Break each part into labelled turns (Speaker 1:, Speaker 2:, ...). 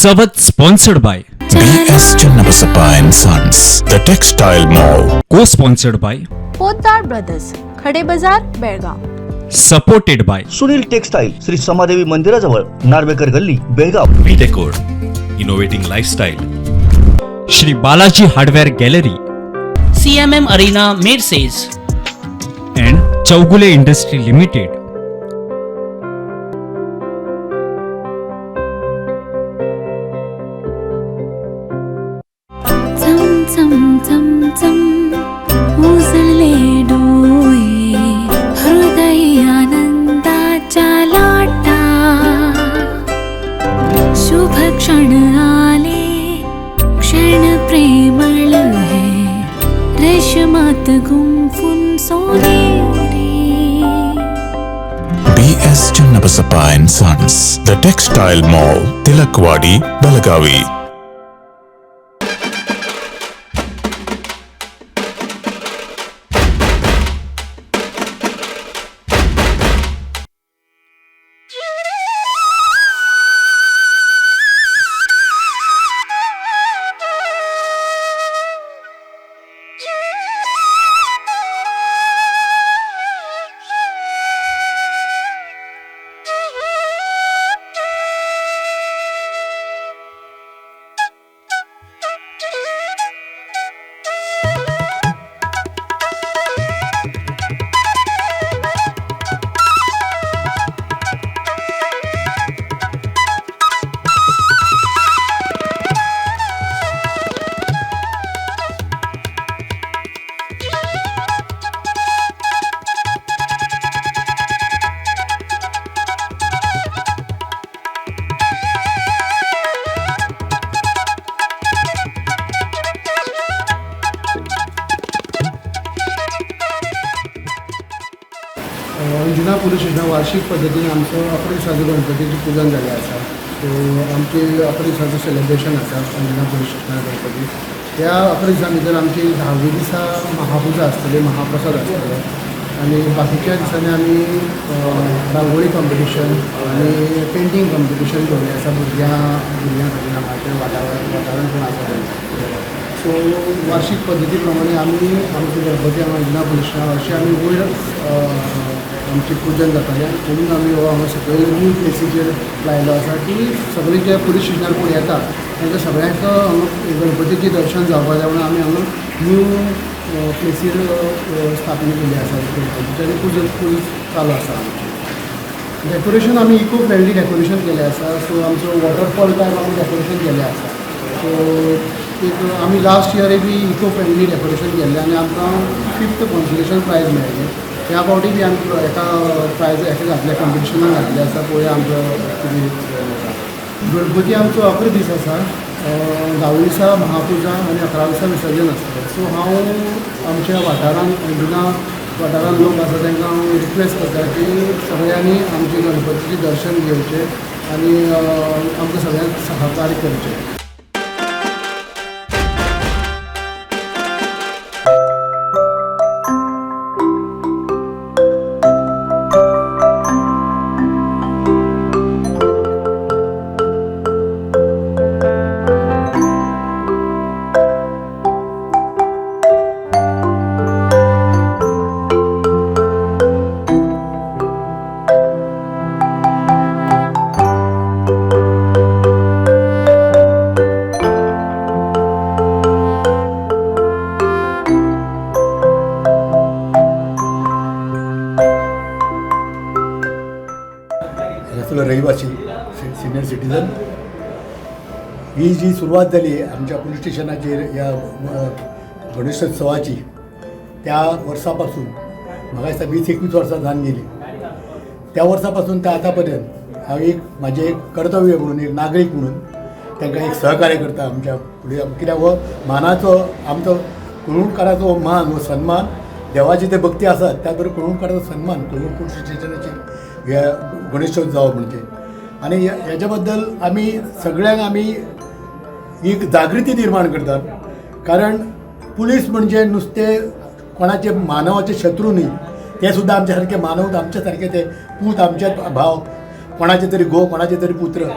Speaker 1: Savath sponsored by
Speaker 2: B S Channabasappa and sons, the textile mall.
Speaker 1: Co sponsored by
Speaker 3: Potdar brothers, Khade Bazaar, Belgaum.
Speaker 1: Supported by
Speaker 4: Sunil textile, Shri Samadevi मंदिराजवळ, नार्वेकर गल्ली, Belgaum.
Speaker 5: V Decor, innovating lifestyle.
Speaker 1: Shri Balaji hardware gallery,
Speaker 6: CMM Arena, Merces.
Speaker 1: And Chougule industry limited.
Speaker 7: चम चम चम चम उजळले डोळे, हृदय आनंदाच्या लाटा. शुभ क्षण आले, क्षण प्रेमळ हे, रेशमात गुंफून सोनेरी.
Speaker 2: B S Channabasappa and sons, the textile mall, Tilakwadi, Belagavi.
Speaker 8: Anjuna police स्टेशनार वार्षीक पद्दतीन आमचो 11 दिसाचो गणपतीचें पुजन जाल्लें आसा. सो आमची 11 दिसाचो सेलिब्रेशन आसा अंजुना पुलीस स्टेशनार गणपती. ह्या 11 दिसां भितर आमची धावे दिसा महापुजा आसतली, महाप्रसाद आसतलो आनी बाकीच्या दिसांनी आमी रांगोळी कॉम्पिटिशन आनी पेंटींग कॉम्पिटिशन दवरिल्लें आसा भुरग्यां खातीर, हांगाच्या वाठारान कोण आसा तेंकां. सो वार्षीक पद्दती प्रमाणे आमी आमचो गणपती हांगा अंजुना पुलीस स्टेशनार अशें आमी वयर आमचें पुजन जातालें, म्हणून आमी हो हांगा सकयल न्यू प्लेसीचेर लायलो आसा की सगळीं जे पुलीस स्टेशनार कोण येता तांकां सगळ्यांक हांगा गणपतीचें दर्शन जावपाक जाय म्हणून आमी हांगा न्यू प्लेसीर स्थापना केल्ली आसा गणपतीचें आनी पुजन चालू आसा आमचें. डेकोरेशन आमी इको फ्रेंडली डेकोरेशन केलें आसा. सो आमचो वॉटरफॉल टायप आमी डेकोरेशन केल्लें आसा. सो एक आमी लास्ट इयरय बी इको फ्रेंडली डेकोरेशन केल्लें आनी आमकां फिफ्थ कॉन्सोलेशन प्रायज मेळ्ळें. ह्या फावटी बी आमी एका प्रायज एका घातल्या, कॉम्पिटिशनाक घातलें आसा. पळोवया आमचो कितें जाता. गणपती आमचो 11 दीस आसा. धावे दिसा महापुजा आनी 11 दिसा विसर्जन आसतलें. सो हांव आमच्या वाठारांत, अंजुना वाठारांत लोक आसा तांकां हांव रिक्वेस्ट करता की सगळ्यांनी आमचे गणपतीचें दर्शन घेवचें आनी आमकां सगळ्यांक सहकार्य करचें.
Speaker 9: हांगासरलो रहिवासी, सिनियर सिटीजन. ही जी सुरवात जाली आमच्या पुलीस स्टेशनाचेर ह्या गणेशोत्सवाची, त्या वर्सा पासून म्हाका दिसता 20-21 वर्सां जावन गेली. त्या वर्सा पासून ते आतां पर्यंत हांव एक म्हाजें एक कर्तव्य म्हणून, एक नागरीक म्हणून तांकां एक सहकार्य करता आमच्या पुलीस. कित्याक हो मानाचो आमचो कुळूणकाराचो हो मान, हो सन्मान, देवाची ते भक्ती आसा त्या बरोबर कुळूणकाराचो सन्मान कुळूण पुलीस स्टेशनाचेर हे गणेशोत्सव जावप म्हणजे. आनी हेच्या बद्दल आमी सगळ्यांक आमी एक जागृती निर्माण करतात, कारण पुलीस म्हणजे नुस्तें कोणाचे मानवाचे शत्रू न्ही, ते सुद्दां आमच्या सारके मानव, आमच्या सारके ते पूत, आमचे भाव, कोणाचे तरी घोव, कोणाचे तरी पुत्र.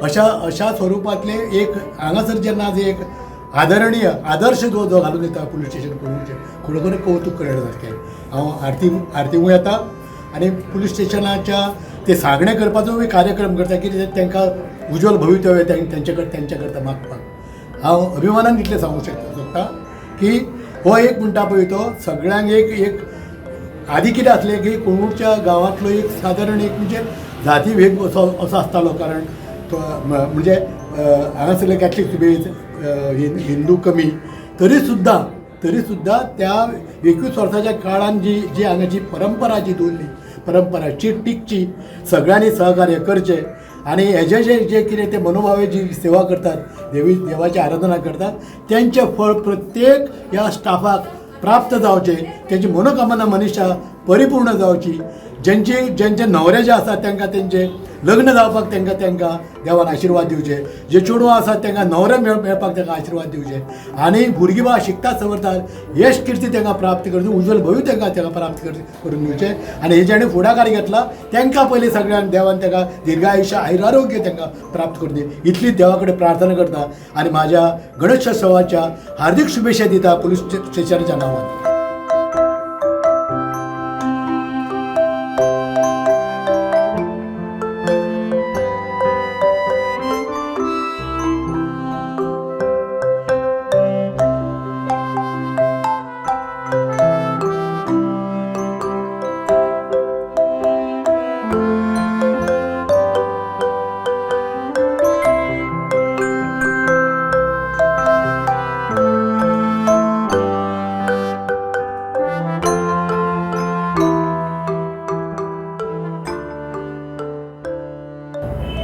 Speaker 9: अशा अशा स्वरुपांतले एक हांगासर जेन्ना आज एक आदरणीय आदर्श जो जो घालून दिता पुलीस स्टेशन करून खरोखर कौतूक करणे सारकें. हांव आरती आरतीवूय येता आनी पुलीस स्टेशनाच्या ते सांगणें करपाचो बी कार्यक्रम करता की तांकां उज्ज्वल भवितव्य तेंचे तेंच्या करता मागपाक. हांव अभिमानान इतलें सांगूंक शकता की हो एक म्हणटा पळय तो सगळ्यांक एक एक आदी कितें आसलें की कोंगूरच्या गांवांतलो एक सादारण एक म्हणजे जाती भेद असो असो आसतालो, कारण तो म्हणजे हांगासरले कॅथलीक बेज हिंदू कमी, तरी सुद्दां त्या 21 वर्साच्या काळान जी जी हांगाची परंपरा जी दवरली परंपरा ची टिकची, सगळ्यांनी सहकार्य करचें आनी हेजे जे जे कितें ते मनोभावे जी सेवा करतात, देवी देवाची आराधना करतात, तेंचें फळ प्रत्येक ह्या स्टाफाक प्राप्त जावचें, तेंची मनोकामना मनीशा परिपूर्ण जावची, जेंचे जेंचे न्हवरे जे आसात तांकां तेंचे लग्न जावपाक तांकां तांकां देवान आशिर्वाद दिवचे, जे चेडवां आसात तांकां न्हवरे मेळपाक तांकां आशिर्वाद दिवचे आनी भुरगीं बाळ शिकतात सवरतात यश किर्ती तांकां प्राप्त करची, उज्ज्वल भविष्य तांकां तांकां प्राप्त करून दिवचें. आनी हे जेणे फुडाकार घेतला तांकां पयलीं सगळ्यांक देवान तांकां दीर्घायुष्य आयुरारोग्य तांकां प्राप्त करून दी इतली देवा कडेन प्रार्थना करता आनी म्हाज्या गणेशोत्सवाच्या हार्दीक शुभेच्छा दिता पुलीस स्टेशनाच्या नांवान.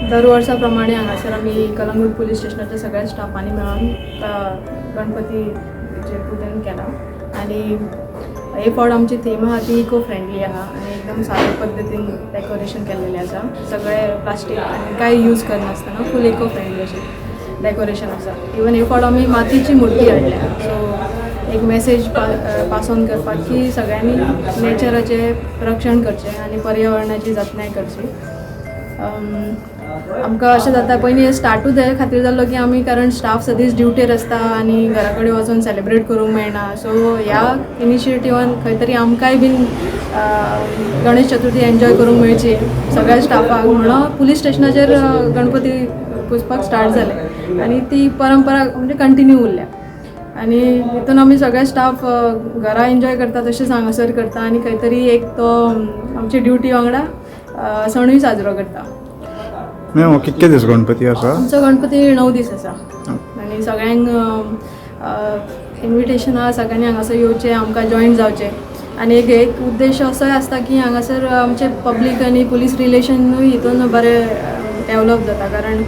Speaker 10: दर वर्सा प्रमाणे हांगासर आमी कलंगूट पुलीस स्टेशनाच्या सगळ्या स्टाफांनी मेळोन गणपतीचें पुजन केलां आनी हे फावट आमची थीम आहा ती इको फ्रेंडली आहा आनी एकदम सादे पद्दतीन डेकोरेशन केल्लेलें आसा. सगळें प्लास्टीक आनी कांय यूज करनासतना फूल इको फ्रेंडली अशें डेकोरेशन आसा. इवन हे फावट आमी मातीची मुर्ती हाडल्या, सो एक मॅसेज पास ऑन करपाक की सगळ्यांनी नेचराचें रक्षण करचें आनी पर्यावरणाची जतनाय करची. आमकां अशें जाता पयलीं स्टार्टूच हे खातीर जाल्लो की आमी कारण स्टाफ सदींच ड्युटेर आसता आनी घरा कडेन वचून सेलिब्रेट करूंक मेळना, सो ह्या इनिशिएटिवान खंय तरी आमकांय बीन गणेश चतुर्थी एन्जॉय करूंक मेळची सगळ्या स्टाफाक म्हणून पुलीस स्टेशनाचेर गणपती पुजपाक स्टार्ट जालें आनी ती परंपरा म्हणजे कंटिन्यू उरल्या आनी हितून आमी सगळे स्टाफ घरा एन्जॉय करता तशेंच हांगासर करता आनी खंय तरी एक तो आमची ड्युटी वांगडा सणूय साजरो करता.
Speaker 11: मॅम, कितके दीस गणपती आसा?
Speaker 10: आमचो गणपती 9 दीस आसा आनी सगळ्यांक इन्विटेशन आहा, सगळ्यांनी हांगासर येवचें, आमकां जॉयन जावचें. आनी एक एक उद्देश असोय आसता की हांगासर आमचे पब्लीक आनी पुलीस रिलेशनूय हितून बरें डेवलप जाता, कारण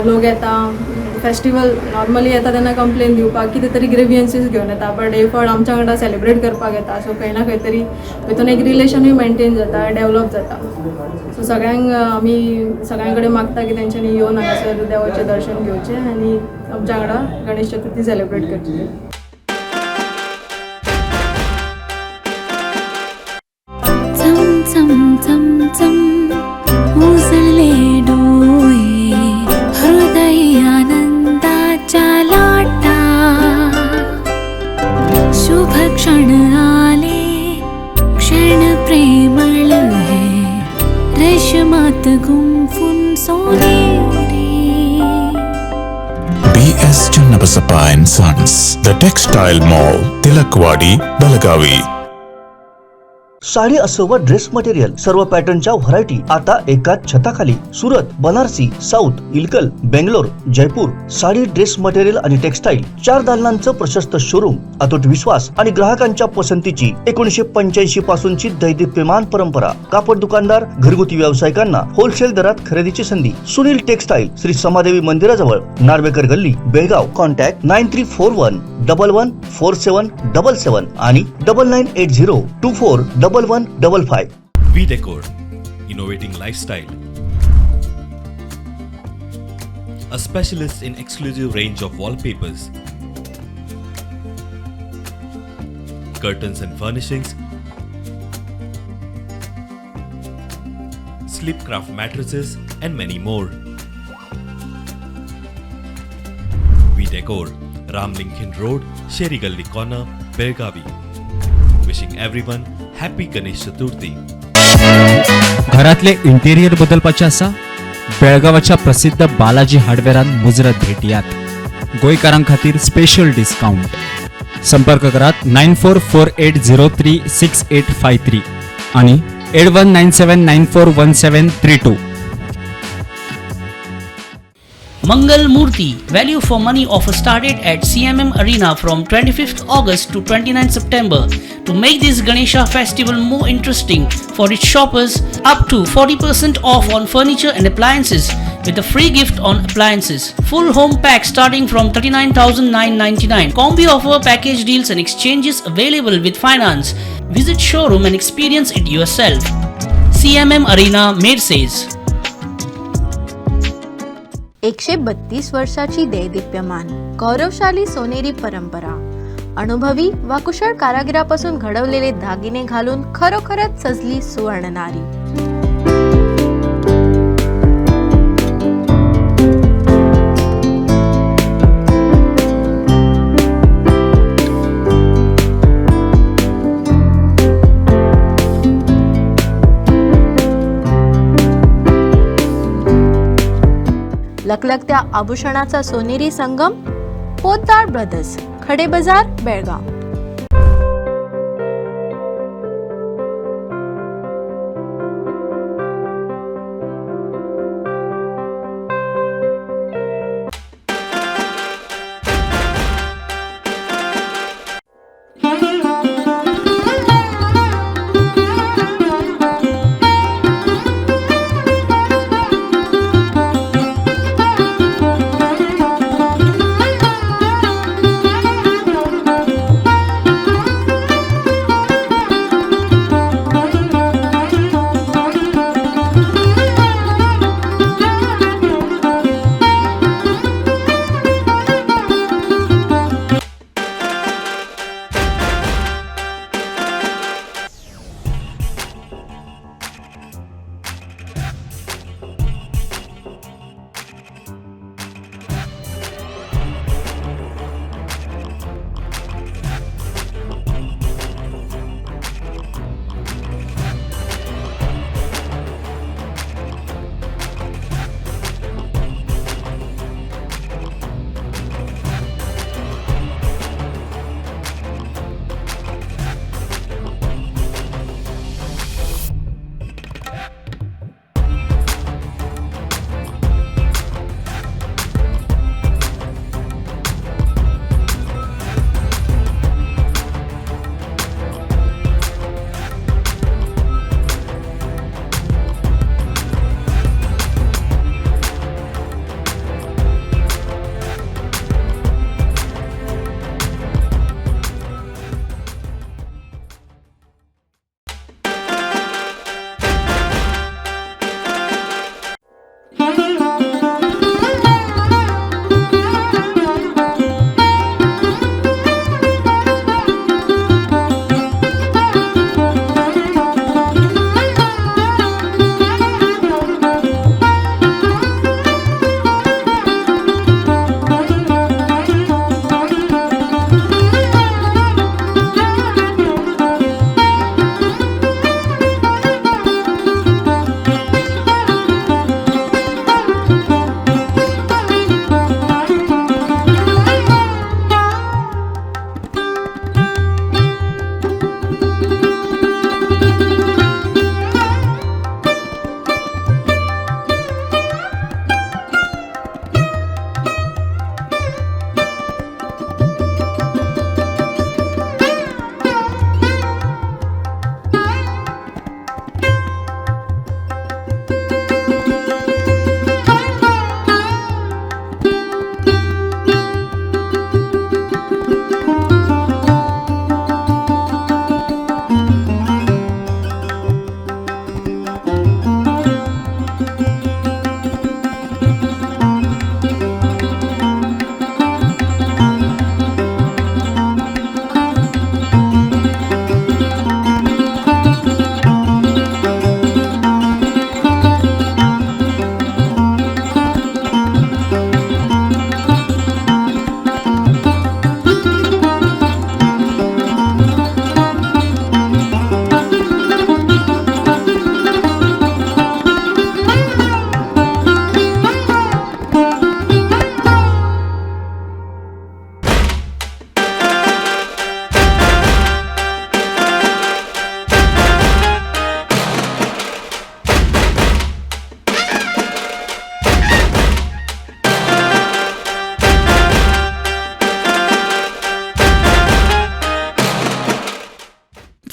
Speaker 10: लोक येता फेस्टिवल नॉर्मली येता तेन्ना कंप्लेन दिवपाक कितें तरी ग्रिवियन्सीस घेवन येता, बट हे फावट आमच्या वांगडा सेलिब्रेट करपाक येता, सो खंय ना खंय तरी हितून एक रिलेशनूय मेनटेन जाता, डेवलप जाता. सो सगळ्यांक आमी सगळ्यां कडेन मागता की तेंच्यांनी येवन हांगासर देवाचें दर्शन घेवचें आनी आमच्या वांगडा गणेश चतुर्थी सेलिब्रेट करची.
Speaker 7: चम चम चम चम उजळले डोळे हृदय आनंदाच्या लाटा, शुभ क्षण आले क्षण प्रेमळ हे रेशमात गुंफून सोनेरी.
Speaker 2: B.S. Channabasappa and Sons, The Textile Mall, Tilakwadi, Belagavi.
Speaker 4: Sari असो व ड्रेस मटेरियल सर्व पॅटर्नच्या व्हरायटी आता एकाच छताखाली. Surat, Banarasi, south, Ilkal, Bangalore, Jaipur sari dress material आणि टेक्सटाईल 4 दालनांचं प्रशस्त शोरूम. अतूट विश्वास आणि ग्राहकांच्या पसंतीची 1985 पासूनची दैदिप्यमान परंपरा. कापड दुकानदार, घरगुती व्यावसायिकांना होलसेल दरात खरेदीची संधी. सुनील टेक्सटाईल, श्री समादेवी मंदिराजवळ, नार्वेकर गल्ली, बेळगाव. कॉन्टॅक्ट 9341 11 47 77 आणि 9980 24 11 55.
Speaker 5: V Decor, innovating lifestyle. A specialist in exclusive range of wallpapers, curtains and furnishings, Sleepcraft mattresses and many more. Decor, Ramlinghin Road, Sherigalli Corner, Belgavi. Wishing everyone happy Ganesh Chaturthi.
Speaker 1: घरातले interior बदलपाचें आसा? बेळगांवाच्या प्रसिद्ध बालाजी हार्डवेरान मुजरत भेटयात. गोंयकारां खातीर special discount. संपर्क करात 9448036853 आणि 8197941732.
Speaker 6: Mangal Murti Value for Money offer started at CMM Arena from 25th August to 29th September. To make this Ganesha festival more interesting for its shoppers, up to 40% off on furniture and appliances with a free gift on appliances. Full home pack starting from 39,999. Combi offer, package deals and exchanges available with finance. Visit showroom and experience it yourself. CMM Arena, Mercedes.
Speaker 3: 132 वर्षाची दैदिप्यमान गौरवशाली सोनेरी परंपरा. अनुभवी वा कुशळ कारागिरापासून घडवलेले दागिने घालून खरोखरच सजली सुवर्णनारी. लकलकत्या आभूषणाचा सोनेरी संगम. पोद्दार ब्रदर्स, खडे बाजार, Belgaum.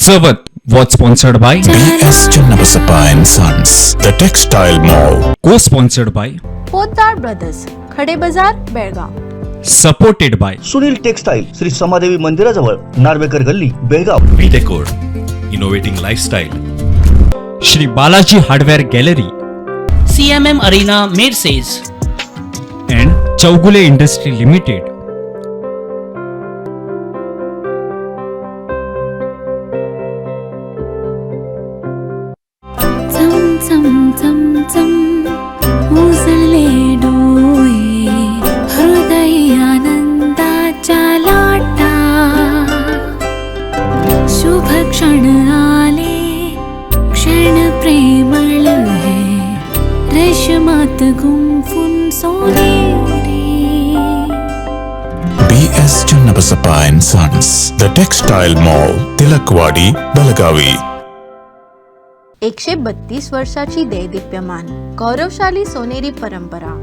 Speaker 1: Chavath was sponsored by
Speaker 2: B S Channabasappa and sons, the textile mall.
Speaker 1: Co sponsored by
Speaker 3: Potdar brothers, Khade Bazaar, Belgaum.
Speaker 1: Supported by
Speaker 4: Sunil textile, Shri Samadevi मंदिराजवळ, नार्वेकर गल्ली, Belgaum.
Speaker 5: V Decor, innovating lifestyle.
Speaker 1: Shri Balaji hardware gallery,
Speaker 6: CMM Arena, Merces.
Speaker 1: And Chougule industry limited.
Speaker 7: चम चम चम चम उजळले डोळे, हृदय आनंदाच्या लाटा. शुभ क्षण आले, क्षण प्रेमळ हे, रेशमात गुंफून सोनेरी.
Speaker 2: B S Channabasappa and sons, the textile mall, Tilakwadi, Belagavi.
Speaker 3: 132 वर्षाची दैदिप्यमान गौरवशाली सोनेरी परंपरा.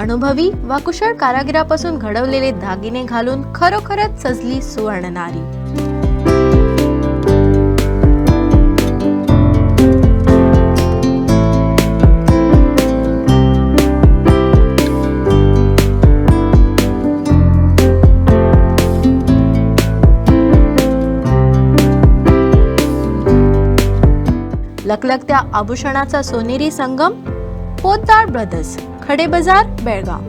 Speaker 3: अनुभवी वा कुशळ कारागिरापासून घडवलेले दागिने घालून खरोखरच सजली सुवर्णनारी. लकलकत्या आभूषणाचा सोनेरी संगम, पोद्दार ब्रदर्स, खडे बाजार, बेळगाव.